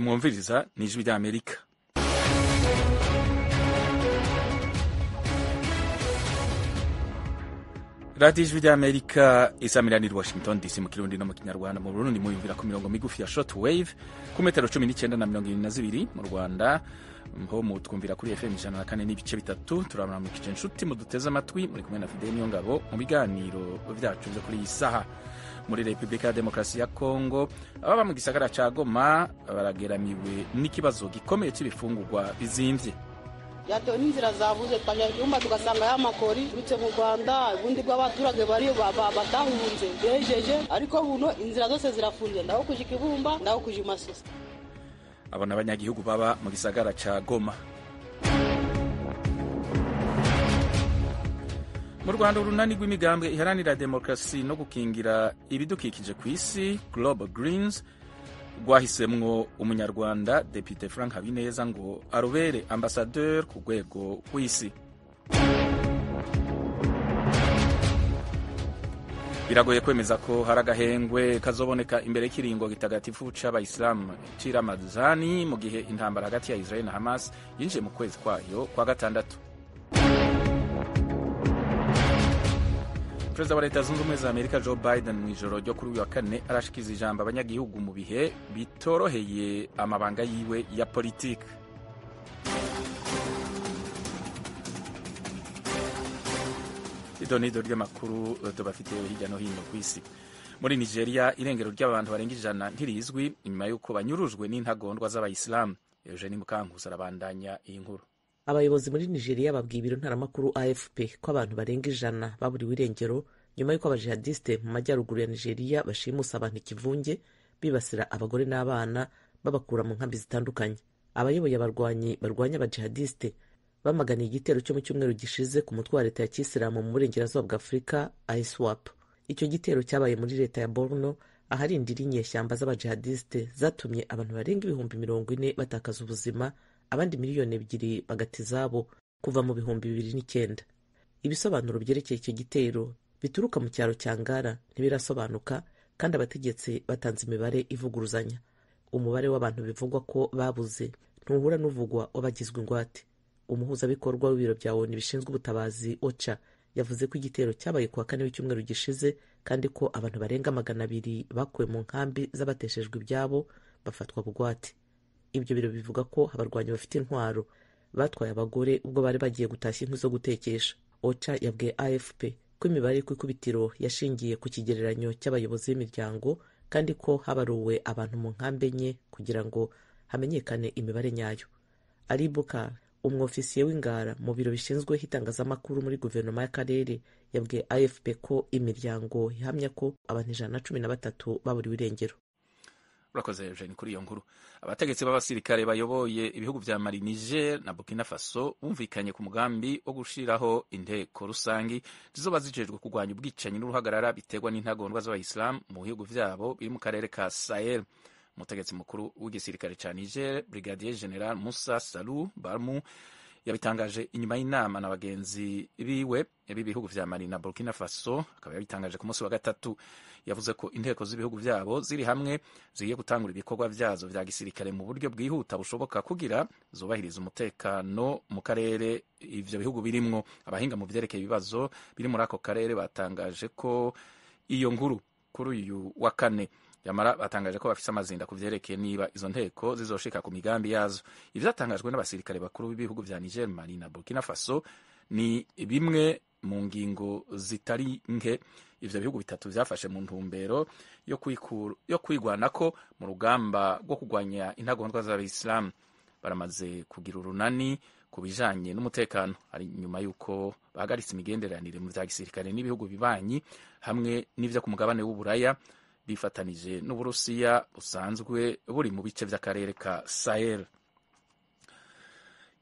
Mwumviriza ni Ijwi ry'Amerika. Radiyo Ijwi ry'Amerika isamiranira Washington DC mu Kirundi no mu Kinyarwanda. Mu Burundi muyumvira ku mirongo migufi ya short wave ku metero 19 na 22. Mu Rwanda ho mutwumvira kuri FM 104.3. Turabaramukije inshuti muduteze amatwi, muri kumwe na Fidel Niyongabo mu biganiro vyacu vyo kuri iyi saha. Muri Repubulika ya Demokarasi ya Kongo, ababa mu gisagara ca Goma barageramiwe n'ikibazo gikomeye c'ibifungurwa bizimvye. Byatewe n'inzira zabuze, twajya ibyumba tugasanga ya makori urutse mu Rwanda, ubundi bw'abaturage bari batahunze bejeje, ariko buno inzira zose zirafunze, ndaho kuja Ikibumba, ndaho kuja Imasisi. Abo n'abanyagihugu baba mu gisagara ca Goma. Mu Rwanda, urunani rw'imigambwe iharanira demokarasi no gukingira ibidukikije ku isi, Global Greens, rwahisemwo umunyarwanda Depite Frank Habineza ngo arubere ambassadeur ku rwego rw'isi. Biragoye kwemeza ko hari agahengwe kazoboneka imbere y'ikiringo gitagatifu c'abayisilamu c'iramazani, mu gihe intambara hagati ya Israel na Hamas yinjiye mu kwezi kwayo kwa gatandatu. Perezida wa Leta Zunze Ubumwe za Amerika Joe Biden mu ijoro ryo kuri uyu wa kane arashikiza ijambo abanyagihugu mu bihe bitoroheye amabanga yiwe ya politike. Idonido ry'amakuru tubafitiye hirya no hino ku isi. Muri Nigeria, irengero ry'abantu barenga 100 ntirizwi inyuma y'uko banyurujwe n'intagondwa z'abayisilamu. Eugenie Mukankusi arabandanya iyi nkuru. Abayobozi muri Nigeria babwiye ibiro ntaramakuru AFP ko abantu barenga 100 baburiwe irengero nyuma y'uko abajihadiste mu majyaruguru ya Nigeria bashimusa abantu ikivunge, bibasira abagore n'abana, babakura mu nkambi zitandukanye. Abayoboye abarwanyi barwanya abajihadiste bamaganiye igitero cyo mu cyumweru gishize ku mutwe wa leta ya Kisilamu mu burengerazuba bwa Afurika, ISWAP. Icyo gitero cyabaye muri leta ya Borno, aharindira inyeshyamba z'abajihadiste zatumye abantu barenga 40,000 batakaza ubuzima, abandi 2 miliyoni bagata izabo kuva mu 2009. Ibisobanuro byerekeye icyo gitero bituruka mu cyaro cya Ngara ntibirasobanuka, kandi abategetsi batanze imibare ivuguruzanya. Umubare w'abantu bivugwa ko babuze ntuhura n'uvugwa w'abagizwe ingwate. Umuhuzabikorwa w'ibiro bya ONU bishinzwe ubutabazi, OCHA, yavuze ko igitero cyabaye kuwa kane w'icyumweru gishize, kandi ko abantu barenga 200 bakuwe mu nkambi z'abateshejwe ibyabo bafatwa bugwate. Ibyo biro bivuga ko abarwanyi bafite intwaro batwaye abagore ubwo bari bagiye gutashya inkwi zo gutekesha. OCHA yabwiye AFP ko imibare ku ikubitiro yashingiye ku kigereranyo cy'abayobozi b'imiryango, kandi ko habaruwe abantu mu nkambi enye kugira ngo hamenyekane imibare nyayo. Aribuka, umwofisiye w'ingara mu biro bishinzwe itangazamakuru muri guverinoma y'akarere, yabwiye AFP ko imiryango ihamya ko abantu 113 baburiwe irengero. Urakoze Eugene kuri iyo nkuru. Abategetsi b'abasirikare bayoboye ibihugu vya Mali, Niger na Burkina Faso bumvikanye ku mugambi wo gushiraho inteko rusangi zizoba zijejwe kurwanya ubwicanyi n'uruhagarara biterwa n'intagondwa z'abayisilamu mu bihugu vyabo biri mu karere ka Sahel. Umutegetsi mukuru w'igisirikare ca Niger, Brigadier General Musa Salu Barmu, yabitangaje inyuma y'inama na bagenzi biwe b'ibihugu vya Mali na Burkina Faso. Akaba yabitangaje ku munsi wa gatatu. Yavuze ko inteko z'ibihugu vyabo ziri hamwe zigiye gutangura ibikorwa vyazo vya gisirikare mu buryo bwihuta bushoboka kugira zubahiriza umutekano mu karere ivyo bihugu birimwo. Abahinga mu vyerekeye ibibazo biri muri ako karere batangaje ko iyo nkuru kuri uyu wa kane. Yamara batangaje ko bafise amazinda ku vyerekeye niba izo nteko zizoshika ku migambi yazo. Ivyatangajwe n'abasirikare bakuru b'ibihugu vya Niger, Mali na Burkina Faso ni bimwe mu ngingo zitari nke ivyo bihugu bitatu vyafashe mu ntumbero yo kwigwanako mu rugamba rwo kurwanya intagondwa z'abayisilamu. Baramaze kugira urunani ku bijanye n'umutekano ari nyuma y'uko bahagaritse imigenderanire mu vya gisirikare n'ibihugu bibanyi hamwe n'ivyo ku mugabane w'Uburaya, bifatanije n'Uburusiya busanzwe buri mu bice vy'akarere ka Sahel.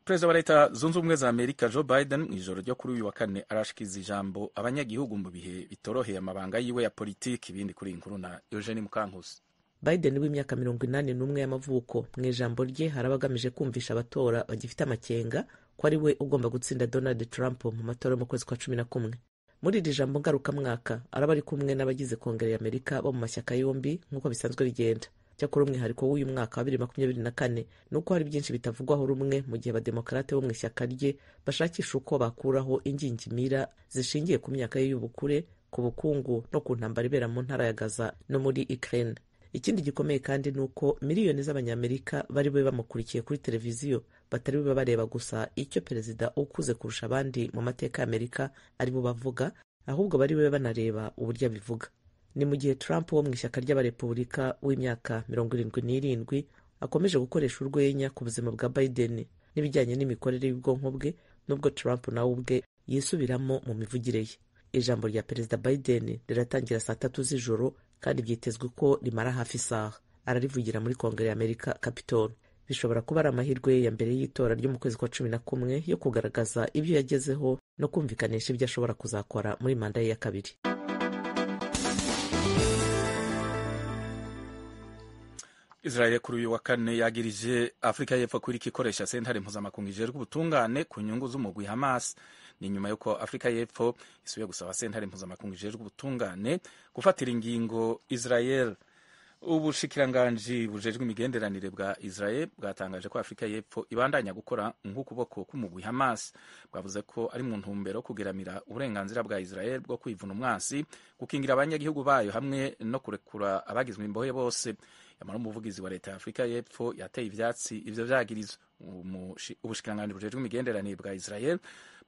Perezida wa Leta Zunze Ubumwe za Amerika Joe Biden mu ijoro ryo kuri uyu wa kane arashikiza ijambo abanyagihugu mu bihe bitoroheye amabanga yiwe ya politiki. Ibindi kuri iyi nkuru na Eugenie Mukankusi. Biden w'imyaka 81 y'amavuko, mu ijambo rye haraba agamije kumvisha abatora bagifite amakenga ko ari we ugomba gutsinda Donald Trump mu matora yo mu kwezi kwa 11. Muri iri jambo ngarukamwaka araba ari kumwe n'abagize Kongere y'Amerika bo mu mashyaka yombi, nk'uko bisanzwe bigenda. Cyakora umwihariko w'uyu mwaka wa 2024 ni uko hari byinshi bitavugwaho rumwe, mu gihe abademokarate bo mu ishyaka rye bashakisha uko bakuraho ingingimira zishingiye ku myaka ye y'ubukure, ku bukungu no ku ntambara ibera mu ntara ya Gaza no muri Ukraine. Ikindi gikomeye kandi ni uko miliyoni z'Abanyamerika bari bube bamukurikiye kuri televiziyo, batari bube bareba gusa icyo perezida ukuze kurusha abandi mu mateka y'Amerika ari bo bavuga, ahubwo bari bube banareba uburyo abivuga. Ni mu gihe Trump wo mu ishyaka ry'Abarepubulika w'imyaka 77 akomeje gukoresha urwenya ku buzima bwa Biden n'ibijyanye n'imikorere y'ubwonko bwe, nubwo Trump nawe ubwe yisubiramo mu mivugire ye. Ijambo rya Perezida Biden riratangira saa 3 z'ijoro kandi byitezwe ko rimara hafi isaha. Ararivugira muri Kongere y'Amerika, Capitol. Bishobora kuba ari amahirwe ye ya mbere y'itora ryo mu kwezi kwa 11 yo kugaragaza ibyo yagezeho no kumvikanisha ibyo ashobora kuzakora muri manda ye ya kabiri. Israel kuri uyu wa kane yagirije Afrika y'Epfo kuri ikoresha sentare mpuzamakungu ijejwe ubutungane ku nyungu z'umugwi Hamas. Ni nyuma y'uko Afrika y'Epfo isubiye gusaba sentare mpuzamakungu ijejwe ubutungane gufatira ingingo Israel. Ubushikiranganji bujejwe imigenderanire bwa Israel bwatangaje ko Afrika y'Epfo ibandanya gukora nk'ukuboko k'umugwi Hamas. Bwavuze ko ari mu ntumbero kugeramira uburenganzira bwa Israel bwo kwivuna umwansi, gukingira abanyagihugu bayo hamwe no kurekura abagizwe imbohe bose. Yamara umuvugizi wa leta ya Afrika y'Epfo yateye ivyatsi ivyo vyagirizo. Ubushikiranganji bujejwe imigenderanire bwa Israel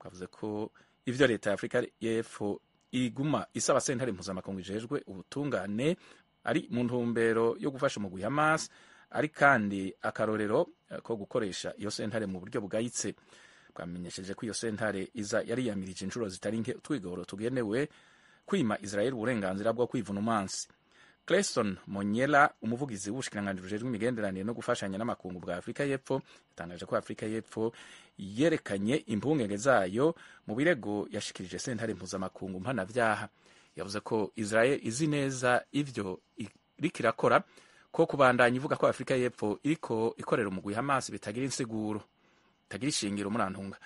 bwavuze ko ivyo leta ya Afrika y'Epfo iguma isaba sentare mpuzamakungu ijejwe ubutungane ari mu ntumbero yo gufasha umugwi Hamas, ari kandi akarorero ko gukoresha iyo sentare mu buryo bugayitse. Bwamenyesheje ko iyo sentare iza yariyamirije inshuro zitari nke utwigoro tugenewe kwima Israel uburenganzira bwo kwivuna umwansi. Clayson Monyela, umuvugizi w'ubushikiranganji bujejwe imigenderanire no gufashanya n'amakungu bwa Afrika y'Epfo, yatangaje ko Afrika y'Epfo yerekanye impungenge zayo mu birego yashikirije sentare mpuzamakungu mpanavyaha. Yavuze ko Israel izi neza ivyo iriko irakora, ko kubandanya ivuga ko Afrika y'Epfo iriko ikorera umugwi Hamas bitagira insiguro, bitagira ishingiro. Murantunga,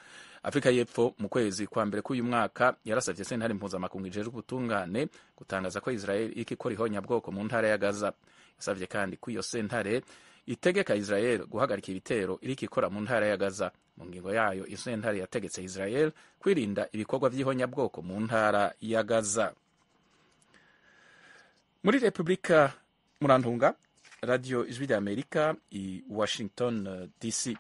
Afrika y'Epfo mu kwezi kwa mbere k'uyu mwaka yarasavye sentare mpuzamakungu ijejwe ubutungane gutangaza ko Israel iriko ikora ihonyabwoko mu ntara ya Gaza. Yasavye kandi ko iyo sentare itegeka Israel guhagarika ibitero iriko ikora mu ntara ya Gaza. Mu ngingo yayo, iyo sentare yategetse Israel kwirinda ibikorwa vy'ihonyabwoko mu ntara ya Gaza. Muri Republika, murantunga, Radio Ijwi ry'Amerika i Washington DC.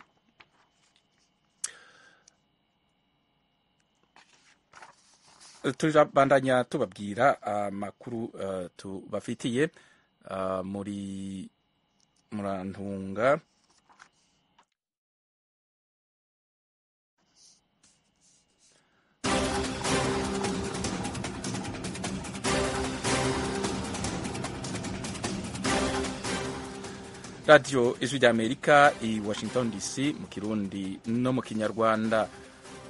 Turabandanya tubabwira amakuru tubafitiye muri murantunga. Radio Ijwi ry'Amerika i Washington DC mu Kirundi no mu Kinyarwanda.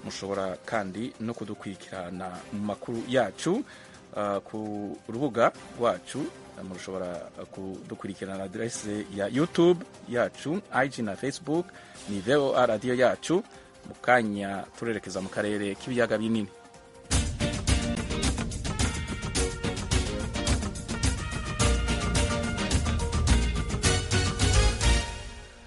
Mushobora kandi no kudukurikirana mu makuru yacu ku rubuga rwacu. Mushobora kudukurikirana adresse ya YouTube yacu, IG na Facebook ni VOA Radio yacu. Mu kanya turerekeza mu karere k'ibiyaga binini.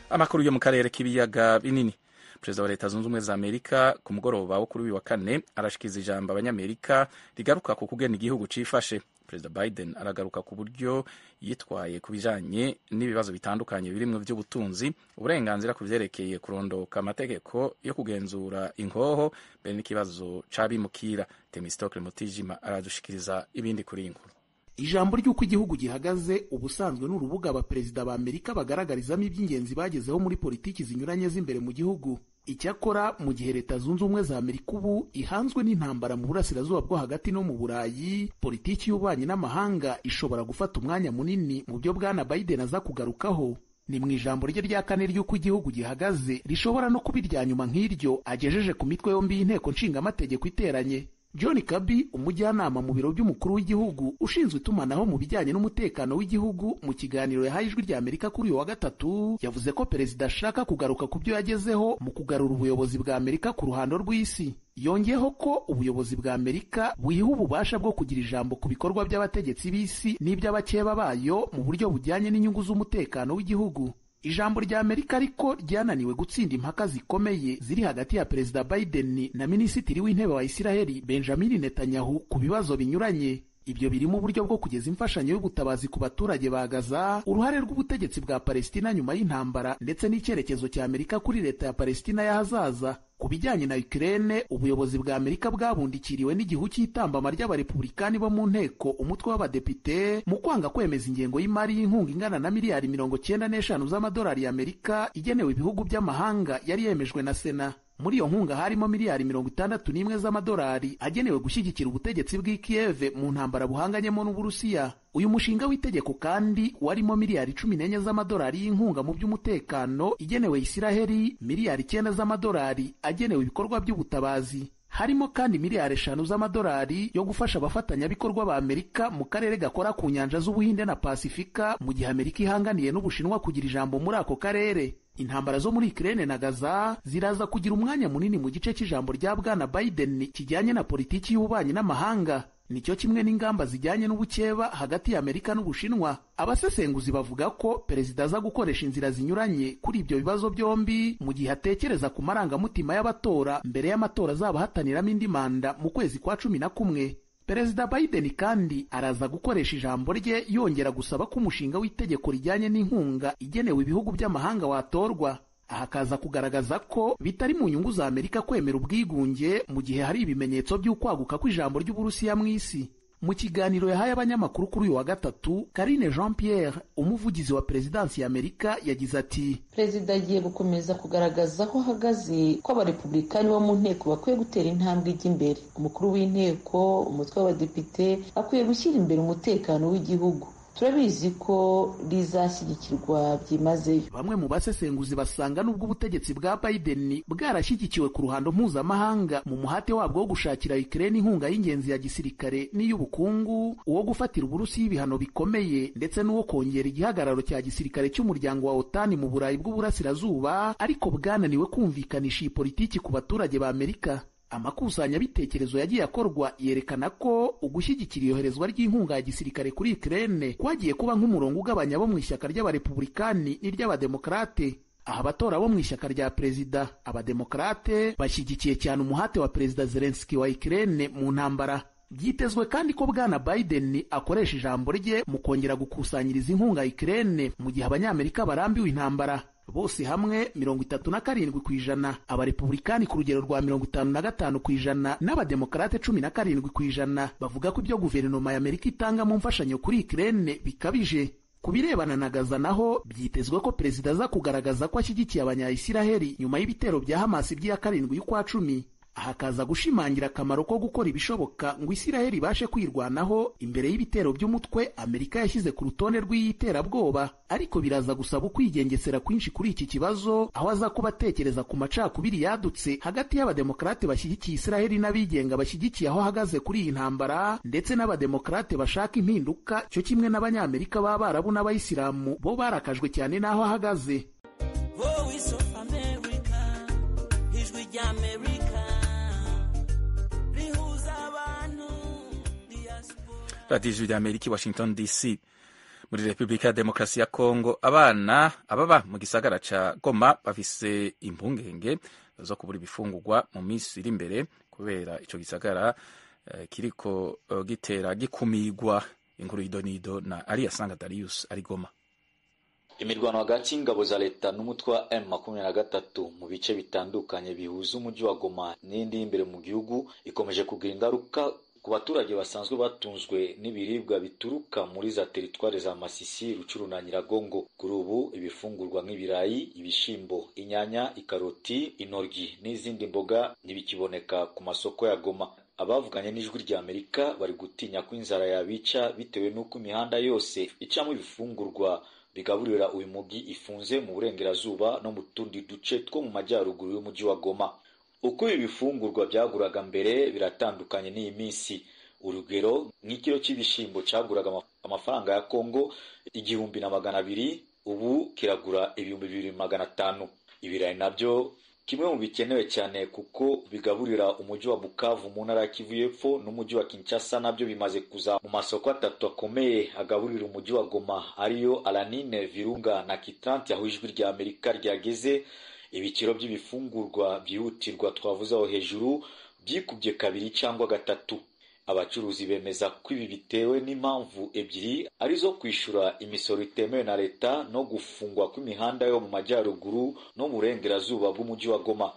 Amakuru yo mu karere k'ibiyaga binini. Perezida wa Leta Zunze Ubumwe za Amerika ku mugoroba wo kuri uyu wa kane arashikiza ijambo Abanyamerika rigaruka ku kugena igihugu cifashe. Perezida Biden aragaruka ku buryo yitwaye ku bijanye n'ibibazo bitandukanye birimwo by'ubutunzi, uburenganzira ku vyerekeye kurondoka, amategeko yo kugenzura inkoho, mbere n'ikibazo c'abimukira. Temistocle Mutijima aradushikiriza ibindi kuri iyi nkuru. Ijambo ry'uko igihugu gihagaze ubusanzwe ni urubuga abaperezida ba Amerika bagaragarizamo iby'ingenzi bagezeho muri politiki zinyuranye z'imbere mu gihugu. Icyakora mu gihe Leta Zunze Ubumwe za Amerika ubu ihanzwe n'intambara mu burasirazuba bwo hagati no mu Burayi, politiki y'ububanyi n'amahanga ishobora gufata umwanya munini mu byo Bwana Biden aza kugarukaho. Ni mu ijambo rye rya kane ry'uko igihugu gihagaze, rishobora no kuba irya nyuma nk'iryo agejeje ku mitwe yombi y'inteko nshingamategeko iteranye. John Kirby, umujyanama mu biro by'umukuru w'igihugu ushinzwe itumanaho mu bijyanye n'umutekano w'igihugu, mu kiganiro yahaye Ijwi rya Amerika kuri uyu wa gatatu, yavuze ko perezida ashaka kugaruka ku byo yagezeho mu kugarura ubuyobozi bwa Amerika ku ruhando rw'isi. Yongeyeho ko ubuyobozi bwa Amerika buyiha ububasha bwo kugira ijambo ku bikorwa by'abategetsi b'isi n'iby'abakeba bayo mu buryo bujyanye n'inyungu z'umutekano w'igihugu. Ijambo rya Amerika ariko ryananiwe gutsinda impaka zikomeye ziri hagati ya Perezida Biden na Minisitiri w'Intebe wa Isiraheli Benjamin Netanyahu ku bibazo binyuranye. Ibyo birimo uburyo bwo kugeza imfashanyo y'ubutabazi ku baturage ba Gaza, uruhare rw'ubutegetsi bwa Palestina nyuma y'intambara, ndetse n'icyerekezo cya Amerika kuri leta ya Palestina y'ahazaza. Ku bijyanye na Ukraine, ubuyobozi bwa Amerika bwabundikiriwe n'igihu cy'itambama ry'abarepublikani bo mu nteko, umutwe w'abadepite, mu kwanga kwemeza ingengo y'imari y'inkunga ingana na miliyari 95 z'amadolari y'Amerika igenewe ibihugu by'amahanga yari yemejwe na Sena. Muri iyo nkunga harimo miliyari 61 z'amadolari agenewe gushyigikira ubutegetsi bw'i Kiev mu ntambara buhanganyemo n'Uburusiya. Uyu mushinga w'itegeko kandi warimo miliyari 14 z'amadolari y'inkunga mu by'umutekano igenewe Isiraheli, miliyari 9 z'amadolari agenewe ibikorwa by'ubutabazi. Harimo kandi miliyari 5 z'amadolari yo gufasha abafatanyabikorwa ba Amerika mu karere gakora ku nyanja z'Ubuhinde na Pasifika, mu gihe Amerika ihanganiye n'Ubushinwa kugira ijambo muri ako karere. Intambara zo muri Ukraine na Gaza ziraza kugira umwanya munini mu gice cy'ijambo rya Bwana Biden kijyanye na politiki y'ububanyi n'amahanga. Nicyo kimwe n'ingamba zijyanye n'ubukeba hagati ya Amerika n'Ubushinwa. Abasesenguzi bavuga ko perezida aza gukoresha inzira zinyuranye kuri ibyo bibazo byombi mu gihe atekereza ku marangamutima y'abatora mbere y'amatora azaba ahataniramo indi manda mu kwezi kwa 11. Perezida Biden kandi araza gukoresha ijambo rye yongera gusaba ko umushinga w'itegeko rijyanye n'inkunga igenewe ibihugu by'amahanga watorwa. Aha akaza kugaragaza ko bitari mu nyungu za Amerika kwemera ubwigunge mu gihe hari ibimenyetso by'ukwaguka kw'ijambo ry'Uburusiya mu isi. Mu kiganiro yahaye abanyamakuru kuri uyu wa gatatu, Karine Jean-Pierre, umuvugizi wa perezidansi ya Amerika, yagize ati: Perezida agiye gukomeza kugaragaza aho ahagaze ko abarepublikani bo mu nteko bakwiye gutera intambwe ijya imbere. Umukuru w'inteko, umutwe w'abadepite, akwiye gushyira imbere umutekano w'igihugu. Turabizi ko rizashyigikirwa byimazeyo. Bamwe mu basesenguzi basanga nubwo ubutegetsi bwa Biden bwarashyigikiwe ku ruhando mpuzamahanga mu muhate wabwo wo gushakira Ukraine inkunga y'ingenzi ya gisirikare n'iy'ubukungu, uwo gufatira Uburusiya ibihano bikomeye, ndetse n'uwo kongera igihagararo cya gisirikare cy'umuryango wa OTAN mu Burayi bw'Uburasirazuba, ariko bwananiwe kumvikanisha iyi politiki ku baturage ba Amerika. Amakusanyabitekerezo yagiye akorwa yerekana ko ugushyigikira iyoherezwa ry'inkunga ya gisirikare kuri Ukraine kwagiye kuba nk'umurongo ugabanya abo mu ishyaka ry'abarepublikani n'iry'abademokarate. Aha abatora bo mu ishyaka rya perezida, abademokarate, bashyigikiye cyane umuhate wa Perezida Zelensky wa Ukraine mu ntambara. Byitezwe kandi ko Bwana Biden akoresha ijambo rye mu kongera gukusanyiriza inkunga Ukraine mu gihe Abanyamerika barambiwe intambara. Bose hamwe 37%, abarepublikani ku rugero rwa 55% n'abademokarate 17% bavuga ko ibyo guverinoma ya Amerika itanga mu mfashanyo kuri Ukraine bikabije. Ku birebana na Gaza naho byitezwe ko perezida aza kugaragaza ko ashyigikiye abanya-Isiraheli nyuma y'ibitero bya Hamas by'iya 7 y'ukwa 10. Aha akaza gushimangira akamaro ko gukora ibishoboka ngo Isiraheli ibashe kwirwanaho imbere y'ibitero by'umutwe Amerika yashyize ku rutonde rw'iyiterabwoba. Ariko biraza gusaba ukwigengesera kwinshi kuri iki kibazo, aho aza kuba atekereza ku macakubiri yadutse hagati y'abademokarate bashyigikiye Isiraheli n'abigenga bashyigikiye aho ahagaze kuri iyi ntambara, ndetse n'abademokarate bashaka impinduka, cyo kimwe n'abanyamerika b'abarabu n'abayisilamu bo barakajwe cyane n'aho ahagaze. Radiyo Ijwi rya Amerika, Washington DC. Muri Repubulika ya Demokarasi ya Kongo, abana ababa mu gisagara ca Goma bafise impungenge zo kubura ibifungurwa mu minsi iri imbere kubera ico gisagara kiriko gitera gikumigwa. Inkuru y'idonido na Aliyasanga Darius ari Goma. Imirwano hagati y'ingabo za leta n'umutwe wa M23 mu bice bitandukanye bihuza umujyi wa Goma n'indi y'imbere mu gihugu ikomeje kugira ingaruka ku baturage basanzwe batunzwe n'ibiribwa bituruka muri za teritware za Masisi, Rucuru na Nyiragongo. Kuri ubu ibifungurwa nk'ibirayi, ibishimbo, inyanya, ikaroti, intoryi n'izindi mboga ntibikiboneka ku masoko ya Goma. Abavuganye n'Ijwi rya Amerika bari gutinya ko inzara yabica bitewe n'uko imihanda yose icamo ibifungurwa bigaburira uyu mujyi ifunze mu burengerazuba no mu tundi duce two mu majyaruguru y'umujyi wa Goma. Uko ibi bifungurwa byaguraga mbere biratandukanye n'iyi minsi. Urugero nk'ikiro cy'ibishimbo cyaguraga amafaranga ya Kongo 1200, ubu kiragura 2500. Ibirayi nabyo kimwe mu bikenewe cyane kuko bigaburira umujyi wa Bukavu mu ntara ya Kivu y'Epfo n'umujyi wa Kinshasa, nabyo bimaze kuza mu masoko atatu akomeye agaburira umujyi wa Goma, ariyo Alanine, Virunga na Kitranti, aho Ijwi rya Amerika ryageze. Ibiciro by'ibifungurwa byihutirwa twavuze aho hejuru byikubye kabiri cyangwa gatatu. Abacuruzi bemeza ko ibi bitewe n'impamvu ebyiri, arizo kwishyura imisoro itemewe na leta no gufungwa kw'imihanda yo mu majyaruguru no mu burengerazuba bw'umujyi wa Goma.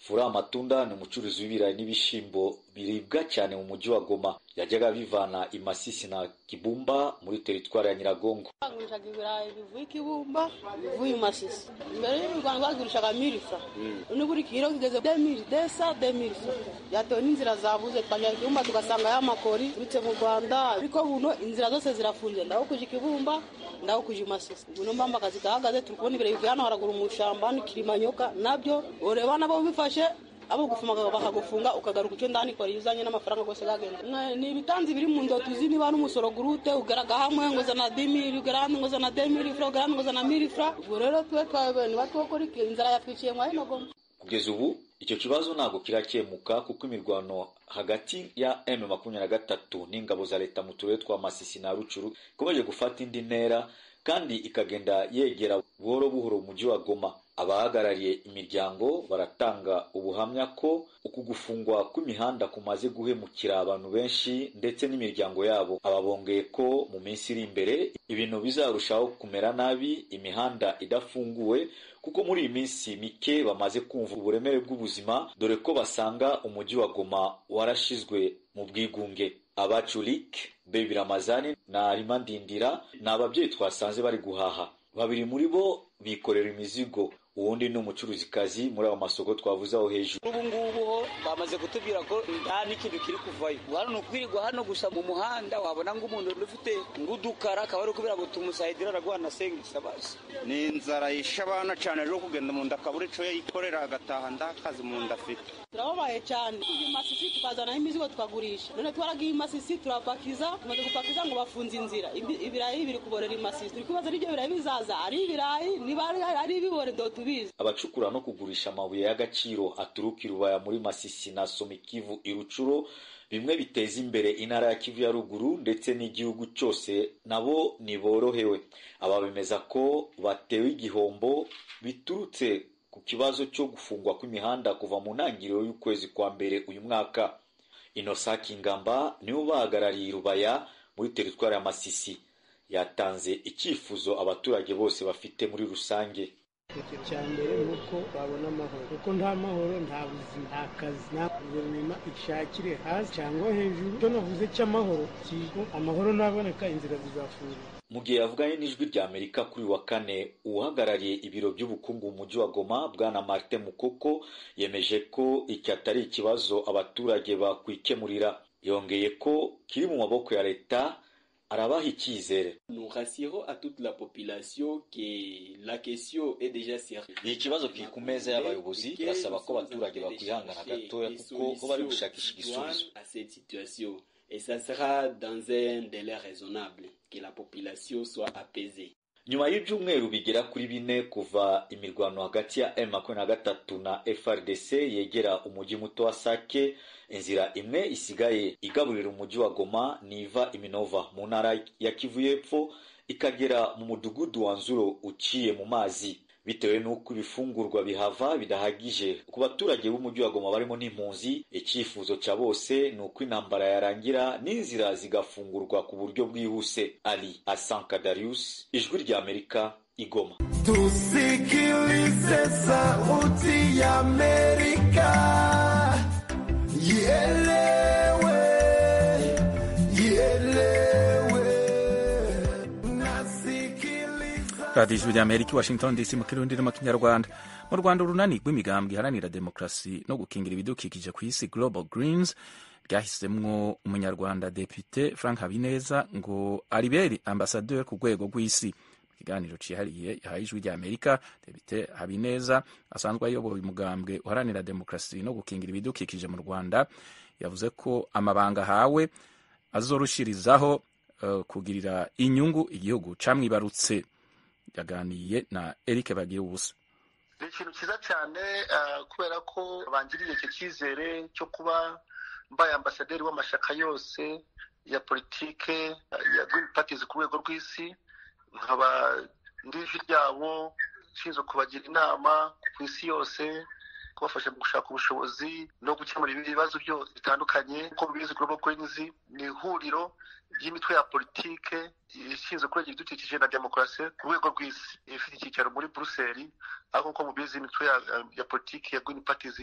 Fura Matunda ni umucuruzi w'ibirayi n'ibishyimbo biribwa cyane mu mujyi wa Goma. Yajyaga abivana i Masisi na Kibumba muri teritwari ya Nyiragongo. Bagurishaga ibirayi bivuye Kibumba, bivuye i Masisi. Mbere y'u Rwanda bagurishaga 1000 francs, none buri kiro kigeze 2200, 2000. Byatewe n'inzira zabuze. Twajya Kibumba tugasanga ya makori urutse mu Rwanda, ariko buno inzira zose zirafunze, ndaho kuja Kibumba, ndaho kuja i Masisi. Buno mbamba akazi gahagaze. Turi kubona ibirayi bivuye hano haraguru mu shamba Kilimanyoka, nabyo ureba nabo bifashe abo gufumaga bakagufunga, ukagaruka icyo ndani kora iyo uzanye n'amafaranga rwose gagenda. Ni ibitanzi biri mu ndoto uzi niba n'umusoro gurute ugaraga hamwe ngo zana 10000, ugara hamwe ngo zana 2000 francs, ugara hamwe ngo zana 1000 francs. Ubwo rero twe twabe niba twokora iki? Inzara yatwiciye mwa hino Goma. Kugeza ubu icyo kibazo ntabwo kirakemuka, kuko imirwano hagati ya M23 n'ingabo za leta mu turere twa Masisi na Rucuru ikomeje gufata indi ntera kandi ikagenda yegera buhoro buhoro umujyi wa Goma. Abahagarariye imiryango baratanga ubuhamya ko uku gufungwa kw'imihanda kumaze guhemukira abantu benshi ndetse n'imiryango yabo. Ababongeye ko mu minsi iri imbere ibintu bizarushaho kumera nabi imihanda idafunguwe, kuko muri iyi minsi mike bamaze kumva uburemere bw'ubuzima, dore ko basanga umujyi wa Goma warashizwe mu bwigunge. Abaculik Baby Ramazani na Arima Ndindira ni ababyeyi twasanze bari guhaha. Babiri muri bo bikorera imizigo, uwundi ni umucuruzikazi muri ayo masoko twavuze aho hejuru. Ubu ngubu ho bamaze kutubwira ko nta n'ikintu kiri kuvayo. Hano ni ukwirirwa hano gusa mu muhanda, wabona ng'umuntu ufite ng'udukara akaba ari ukubwira ngo tumusayidira araguha na sengisa basi. Ni inzara yishe abana cyane rero, kugenda mu nda akabura ico yikorera agataha ndakazi mu nda afite. Turababaye cyane. Tujya i Masisi tukazanaho imizigo tukagurisha, none twaragiye i Masisi turapakiza, tumaze gupakiza ngo bafunze inzira. Ibirayi biri kuborera i Masisi. Turi kwibaza n'ibyo birayi bizaza ari ibirayi, niba ari ibibore do tubizi. Abacukura no kugurisha amabuye y'agaciro aturuka i Rubaya muri Masisi na Somikivu i Rucuro, bimwe biteza imbere intara ya Kivu ya ruguru ndetse n'igihugu cyose, nabo ntiborohewe. Aba bemeza ko batewe igihombo biturutse ku kibazo cyo gufungwa kw'imihanda kuva mu ntangiriro y'ukwezi kwa mbere uyu mwaka. Innocent Kingamba niwe ubahagarariye i Rubaya muri teritwari ya Masisi, yatanze icyifuzo abaturage bose bafite muri rusange. Icya mbere ni uko babona amahoro, kuko nta mahoro nta buzima, nta kazi. Nta guverinoma ishakire hasi cyangwa hejuru icyo navuze cy'amahoro kigo. Amahoro naboneka inzira zizafungura. Mu gihe yavuganye n'Ijwi rya Amerika kuri uyu wa kane, uhagarariye ibiro by'ubukungu mu mujyi wa Goma, Bwana Martin Mukoko, yemeje ko iki atari ikibazo abaturage bakwikemurira. Yongeye ko kiri mu maboko ya leta, arabaha icyizere. Nous rassurons à toute la population que la question est déjà sérieuse. Ni ikibazo kiri ku meza y'abayobozi, turasaba ko abaturage bakwihangana gatoya kuko bo bari gushakisha igisubizo. À cette situation, et ça sera dans un délai raisonnable que la population soit apaisée. Nyuma y'ibyumweru bigera kuri 4 kuva imirwano hagati ya M23 na FRDC yegera umujyi muto wa Sake, inzira imwe isigaye igaburira umujyi wa Goma niva Iminova mu ntara ya Kivu y'Epfo ikagera mu mudugudu wa Nzuro uciye mu mazi. Bitewe n'uko ibifungurwa bihava bidahagije ku baturage b'umujyi wa Goma barimo n'impunzi, icyifuzo cya bose ni uko intambara yarangira n'inzira zigafungurwa ku buryo bwihuse. Ali Asanka Darius, Ijwi rya Amerika, i Goma. Tusikilize sauti ya Amerika, ielewe, ielewe. Radiyo Ijwi rya Amerika i Washington DC mu Kirundi no mu Kinyarwanda. Mu Rwanda, urunani rw'imigambwe iharanira demokarasi no gukingira ibidukikije ku isi, Global Greens, ryahisemwo umunyarwanda Depite Frank Habineza ngo aribere ambasaderi ku rwego rw'isi. Ikiganiro cihariye yahaye Ijwi rya Amerika, Depite Habineza asanzwe ayoboye umugambwe uharanira demokarasi no gukingira ibidukikije mu Rwanda, yavuze ko amabanga ahawe azorushirizaho kugirira inyungu igihugu camwibarutse. Yaganiye na Eric Bagirubusa. Ni ikintu cyiza cyane kubera ko bangiriye icyo cyizere cyo kuba mbaye ambasaderi w'amashyaka yose ya politike ya Green Parties ku rwego rw'isi, nkaba ndi ijwi ryabo, nshinzwe kubagira inama ku isi yose, kubafasha mu gushaka ubushobozi no gukemura ibibazo byose bitandukanye. Uko mubizi, Global Greens ni ihuriro ry'imitwe ya politike ishinzwe kurengera ibidukikije na demokarasi ku rwego rw'isi, ifite icyicaro muri Buruseli. Ariko nk'uko mubizi, imitwe ya politiki ya Green Parties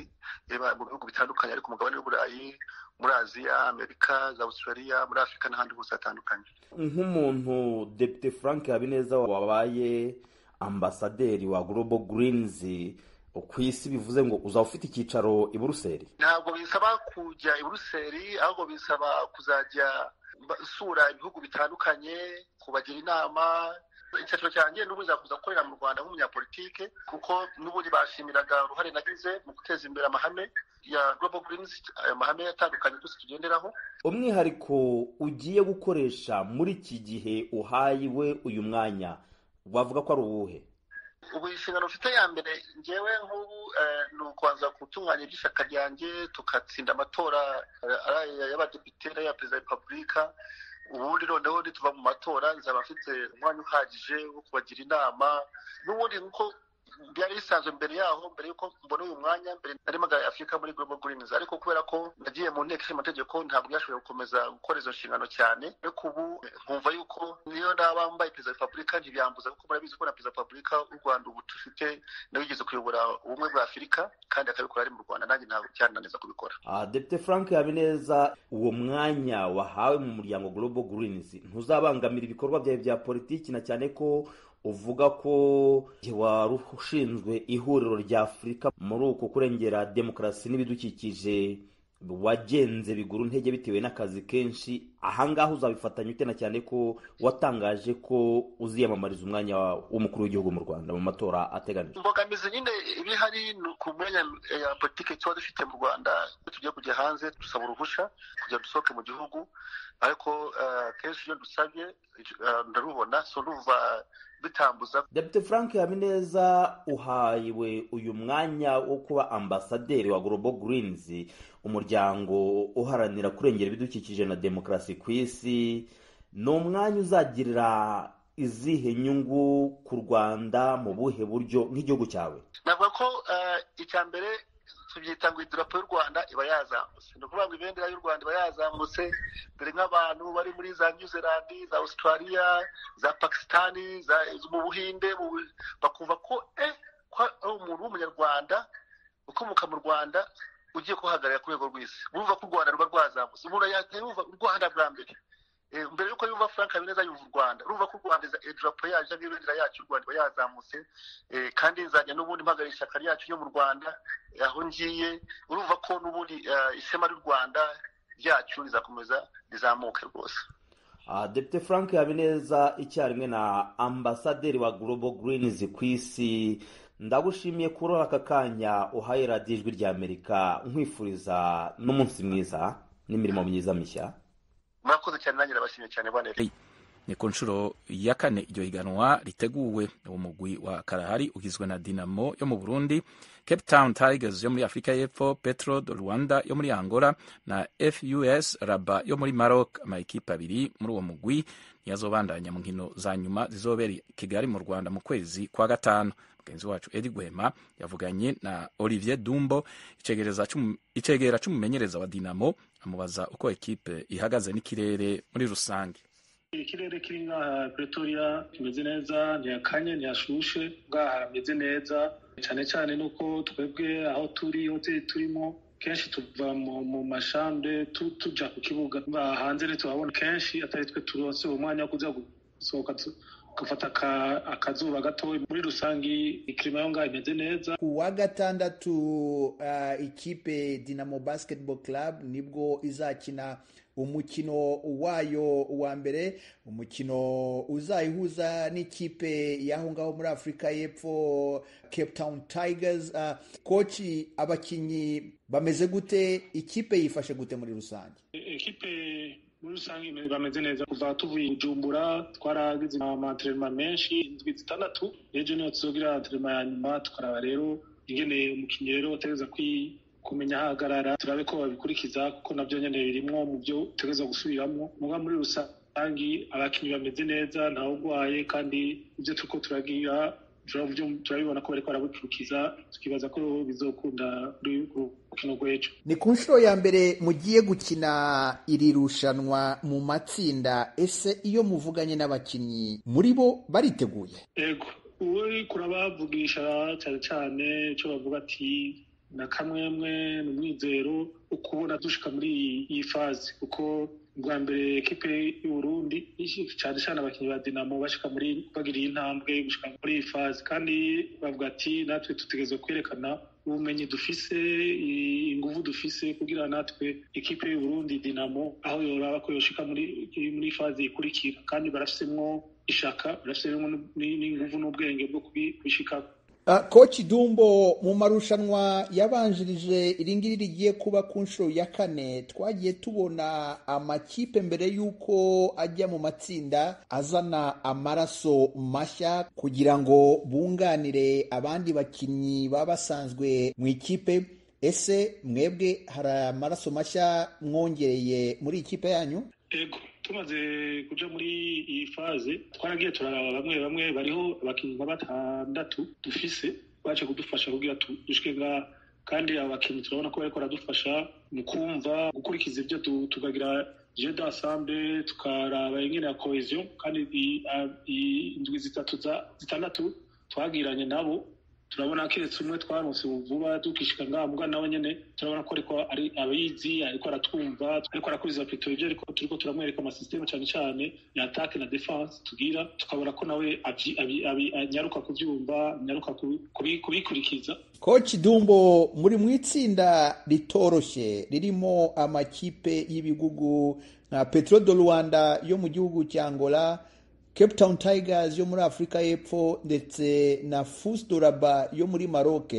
iba mu bihugu bitandukanye, ariko umugabane w'Uburayi, muri Aziya, Amerika, za Australia, muri Afurika n'ahandi hose hatandukanye. Nk'umuntu Depite Frank Habineza wabaye ambasaderi wa Global Greens ku isi, bivuze ngo uzaba ufite icyicaro i Buruseli? Ntabwo bisaba kujya i Buruseli, ahubwo bisaba kuzajya nsura ibihugu bitandukanye kubagira inama. Icyicaro cyanjye n'ubu nzakuza gukorera mu Rwanda nk'umunyapolitike, kuko n'ubundi bashimiraga uruhare nagize mu guteza imbere amahame ya Global Greens, ayo mahame atandukanye twese tugenderaho. Umwihariko ugiye gukoresha muri iki gihe uhawe uyu mwanya wavuga ko ari uwuhe? Ubu inshingano mfite ya mbere ngewe nk'ubu ni ukubanza gutunganya iby'ishyaka ryanjye, tugatsinda amatora y'abadepite n'aya perezida wa repubulika. Ubundi noneho nituva mu matora nzaba mfite umwanya uhagije wo kubagira inama. N'ubundi nk'uko byari bisanzwe mbere yaho, mbere y'uko mbona uyu mwanya, mbere nari mpagarariye Afurika muri Global Greens, ariko kubera ko nagiye mu nteko ishinga amategeko ntabwo byashoboye gukomeza gukora izo nshingano cyane. Ariko ubu nkumva yuko niyo naba mbaye perezida wa repubulika ntibyambuza, kuko murabizi ko na perezida wa repubulika w'u Rwanda ubu dufite nawe yigeze kuyobora ubumwe bwa Afurika kandi akabikora ari mu Rwanda, nanjye ntabwo byananeza kubikora. Depite Frank Habineza, uwo mwanya wahawe mu muryango Global Greens ntuzabangamira ibikorwa byawe bya politiki, na cyane ko uvuga ko wari ushinzwe ihuriro rya Afurika muri uku kurengera demokarasi n'ibidukikije wagenze biguru ntege bitewe n'akazi kenshi? Ahangaha uzabifatanya ute, na cyane ko watangaje ko uziyamamariza umwanya w'umukuru w'igihugu mu Rwanda mu matora ateganijwe? Imbogamizi nyine iba ihari ku myanya ya politiki tuba dufite mu Rwanda, iyo tugiye kujya hanze dusaba uruhushya kugira dusohoke mu gihugu, ariko kenshi iyo dusabye ndarubona, so ndumva bitambuza. Depite Frank Habineza, uhawe uyu mwanya wo kuba ambasaderi wa Global Greens, umuryango uharanira kurengera ibidukikije na demokarasi ku isi, ni umwanya uzagirira izihe nyungu ku Rwanda, mu buhe buryo nk'igihugu cyawe? Navuga ko icya mbere tubyita ngo idarapo y'u Rwanda iba yazamutse, ni ukuvuga ngo ibendera y'u Rwanda iba yazamutse. Dore nk'abantu bari muri za New Zealand, za Australia, za Pakistani, mu Buhinde, bakumva ko ko ari umuntu w'umunyarwanda ukomoka mu Rwanda ugiye kuhagararira ku rwego rw'isi. Bumva ko u Rwanda ruba rwazamutse. Umuntu yumva u Rwanda bwa mbere, mbere yuko yumva Frank Habineza yumva u Rwanda. Urumva ko u Rwanda idarapo yacu cyangwa ibendera yacu y'u Rwanda iba yazamutse. Kandi nzajya n'ubundi mpagarariye ishyaka ryacu ryo mu Rwanda aho ngiye. Urumva ko n'ubundi ishema ry'u Rwanda ryacu rizakomeza rizamuke rwose. Depite Frank Habineza, icyarimwe na ambasaderi wa Global Greens ku isi, ndagushimiye kuri aka kanya uhaye radiyo Ijwi rya Amerika, nkwifuriza n'umunsi mwiza n'imirimo myiza mishya. Murakoze cyane, nanjye ndabashimiye cyane bwana. Ni ku nshuro ya kane iryo higanwa riteguwe. Uwo mugwi wa Karahari ugizwe na Dinamo yo mu Burundi, Cape Town Tigers yo muri Afurika y'Epfo, Petro de Rwanda yo muri Angola na FUS Rabat yo muri Maroc. Amakipe abiri muri uwo mugwi niyo azobandanya mu nkino za nyuma zizobera i Kigali mu Rwanda mu kwezi kwa gatanu. Mugenzi wacu Edi Gwema yavuganye na Olivier Dumbo, icegera c'umumenyereza wa Dinamo, amubaza uko ekipe ihagaze n'ikirere muri rusange. Ikirere kiri ngaha Pretoria kimeze neza, ntihakanye, ntihashushe, ngaha hameze neza cyane cyane nuko twebwe aho turi, hoteli turimo, kenshi tuva mu mashambre tuja ku kibuga. Hanze ntituhabona kenshi, atari twe turonse umwanya wo kuza gusohoka gufata akazuba gato. Muri rusangi ikirima yo ngaho imeze neza. Ku wa gatandatu ikipe Dinamo Basketball Club nibwo izakina umukino wayo wa mbere, umukino uzayihuza n'ikipe y'aho ngaho muri Afurika y'Epfo, Cape Town Tigers. Koci, abakinnyi bameze gute? Ikipe yifashe gute muri rusange? Ekipe muri rusange bameze neza. Kuva tuvuye i Bujumbura twaragize ama entraînements menshi, indwi 6. Ejo niho tuzogira entraînement ya nyuma, tukaraba rero ingene umukinnyi rero ategereza kumenya ahagarara, turabe ko babikurikiza, kuko nabyo nyene birimwo mu byo utegereza gusubiramwo. Muga muri rusangi abakinnyi bameze neza, ntawe urwaye, kandi ibyo turiko turagira turabibona ko bariko barabikurikiza, tukibaza ko bizokunda rukino rw'ejo. Ni ku nshuro ya mbere mugiye gukina iri rushanwa mu matsinda. Ese iyo muvuganye n'abakinnyi, muri bo bariteguye? Ego, uri kurabavugisha cyane cyane icyo bavuga ati na kamwemwe ni umwizero wo kubona dushika muri iyi phase, kuko bwa mbere ekipe y'Uburundi, cyane cyane abakinnyi ba Dinamo, bashika muri bagiriye intambwe gushika muri iyi phase. Kandi bavuga ati natwe tutegerezwa kwerekana ubumenyi dufise, inguvu dufise, kugira natwe ekipe y'Uburundi Dinamo aho yoraba ko yoshika muri phase ikurikira. Kandi barafisemwo ishaka, barafisemwo n'inguvu n'ubwenge bwo kubishikako. Koci Dumbo, mu marushanwa yabanjirije iri ngiri rigiye kuba ku nshuro ya kane, twagiye tubona amakipe mbere y'uko ajya mu matsinda azana amaraso mashya kugira ngo bunganire abandi bakinnyi baba basanzwe mu ikipe. Ese mwebwe hari amaraso mashya mwongereye muri ikipe yanyu? Ego, tumaze kuja muri iyi phase twaragiye turaraba bamwe bamwe. Bariho abakinnyi nka batandatu dufise baje kudufasha kugira dushike ngaha, kandi aba bakinnyi turabona ko bariko baradufasha mu kumva gukurikiza ibyo tukagira jeu d'ensemble, tukaraba ingene ya cohésion. Kandi indwi 3 6 twagiranye nabo, turabona keretse umwe twaronse vuba dukishika ngaha, muga nawe nyene turabona ko ariko ari abizi, ariko aratwumva, ariko arakuriza plutôt ivyo ariko turiko turamwereka, ama systèmes cyane cyane ya attaque na défense tugira, tukabona ko nawe anyaruka kuvyumva, anyaruka kubikurikiza. Coach Dumbo, muri mu itsinda ritoroshye ririmo amakipe y'ibigugu nka Petro de Luanda yo mu gihugu cya Angola, Cape Town Tigers yo muri Afurika y'Epfo, ndetse na FUS Rabat yo muri Maroc.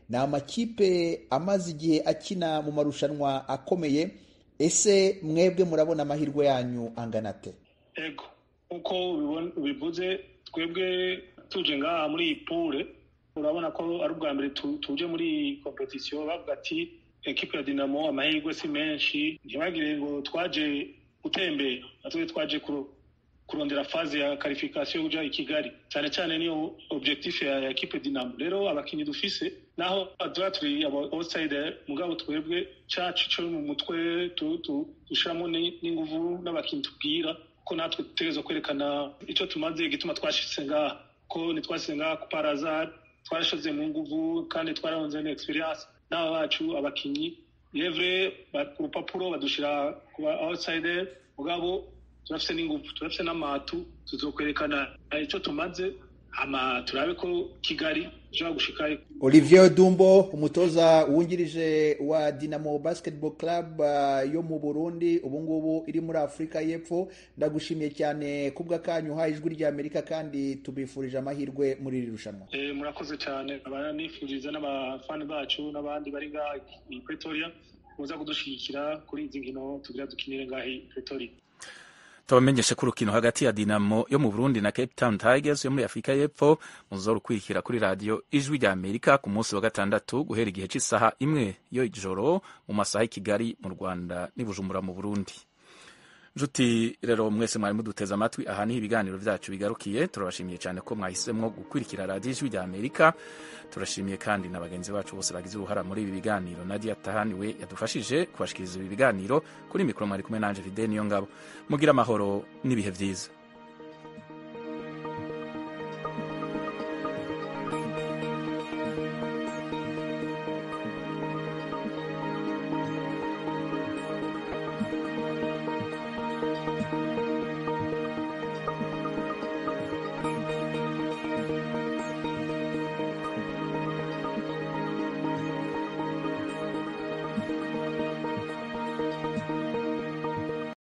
Ni amakipe amaze igihe akina mu marushanwa akomeye. Ese mwebwe murabona amahirwe yanyu angana ate? Ego, nkuko ubivuze, twebwe tuje ngaha muri iyi poule, urabona ko ari ubwa mbere tuje muri iyi compétition. Bavuga ati ekipe ya Dinamo amahirwe si menshi. Ntibagire ngo twaje gutembera, natwe twaje kurondera phase ya qualification kuja i Kigali, cyane cyane niyo objectif ya ekipe Dinamo. Rero abakinyi dufise, naho tuba turi aba outsider, mugabo twebwe cacu cyo mu mutwe dushiramo n'inguvu n'abakinyi tubwira ko natwe dutegerezwa kwerekana icyo tumaze, igituma twashitse ngaha, ko ntitwashitse ngaha ku par hasard, twarashize mu nguvu kandi twararonze n'expérience n'aba bacu abakinyi. Yevre ku rupapuro badushira ku ba outsider, mugabo turafise n'inguvu, turafise n'amatu, tuzokwerekana icyo tumaze, hama turabe ko Kigali ishobora gushikayo. Olivier Dumbo, umutoza wungirije wa Dinamo Basketball Club yo mu Burundi, ubu ngubu iri muri Afurika y'Epfo, ndagushimiye cyane kubw'akanyu uhaye Ijwi rya Amerika, kandi tubifurije amahirwe muri iri rushanwa. Murakoze cyane. Abanifuriza n'abafani bacu n'abandi bari ngaha i Pretoria muza kudushigikira kuri izi nkino tugira dukinire ngaha i Pretoria. Tubamenyeshe ko urukino hagati ya Dinamo yo mu Burundi na Cape Town Tigers yo muri Afurika y'Epfo muzorukurikira kuri radiyo Ijwi rya Amerika ku munsi wa gatandatu guhera igihe cy'isaha 1 yo ijoro mu masaha y'i Kigali mu Rwanda n'i Bujumbura mu Burundi. Nshuti rero mwese mwari muduteze amatwi, aha niho ibiganiro byacu bigarukiye. Turabashimiye cyane ko mwahisemwo gukurikira radiyo Ijwi rya Amerika. Turashimiye kandi na bagenzi bacu bose bagize uruhara muri ibi biganiro. Nadia Tahaniwe yadufashije kubashikiriza ibi biganiro. Kuri mikoro mwari kumwe nanje Fide Niyo Ngabo. Mugira amahoro n'ibihe byiza.